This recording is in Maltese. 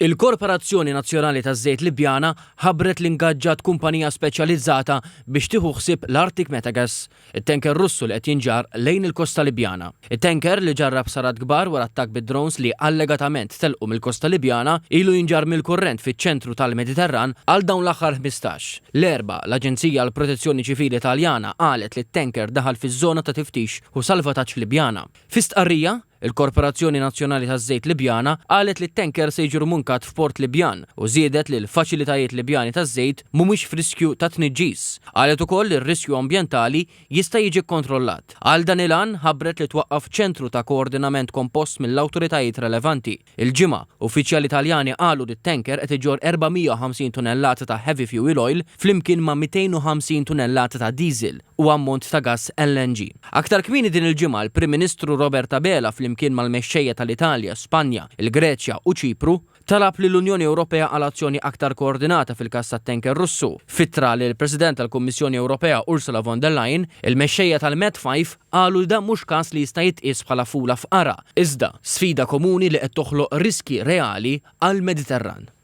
Il-Korporazzjoni Nazzjonali taż-Żejt Libjana ħabbret li ngaġġat kumpanija speċjalizzata biex tieħu ħsieb l-Arctic Metagas, it-tanker Russu li qed jinġarr lejn il-kosta Libjana. It-tanker, li ġarrab ħsarat kbar wara attakk bid-drones li allegatament telqu mill-kosta Libjana, ilu jinġarr mill-kurrent fiċ-ċentru tal-Mediterran għal dawn l-aħħar 15. L-Erbgħa, l-Aġenzija għall-Protezzjoni Ċivili Taljana qalet li t-tanker daħal fiż-żona ta' tiftix u salvataġġ Libjana. Fi stqarrija, il-Korporazzjoni Nazzjonali taż-Żejt Libjana qalet li t-tanker se jiġi rmunkat f'port Libjan u żiedet li l-faċilitajiet Libjani taż-żejt mhumiex f'riskju ta' tniġġis. Qalet ukoll li r-riskju ambjentali jista' jiġi kkontrollat. Għal dan il-għan, ħabbret li twaqqaf ċentru ta' koordinament kompost mill-awtoritajiet relevanti. Il-Ġimgħa, uffiċjali Taljani qalu li t-tanker qed iġorr 450 tunellata ta' heavy fuel oil flimkien ma' 250 tunellata ta' diesel u ammont ta' gass LNG. Aktar kmieni din il-ġimgħa l-Prim Ministru Robert Abela flimkien mal-mexxejja tal-Italja, Spanja, il-Greċja u Ċipru talab lill-Unjoni Ewropea għal azzjoni aktar koordinata fil-każ tat-tanker Russu. F'ittra lill-President tal-Kummissjoni Ewropea Ursula von der Leyen, il-mexxejja tal-Med Five qalu li dan mhux każ li jista' jitqies bħala fula f'qara, iżda sfida komuni li qed toħloq riskji reali għall-Mediterran.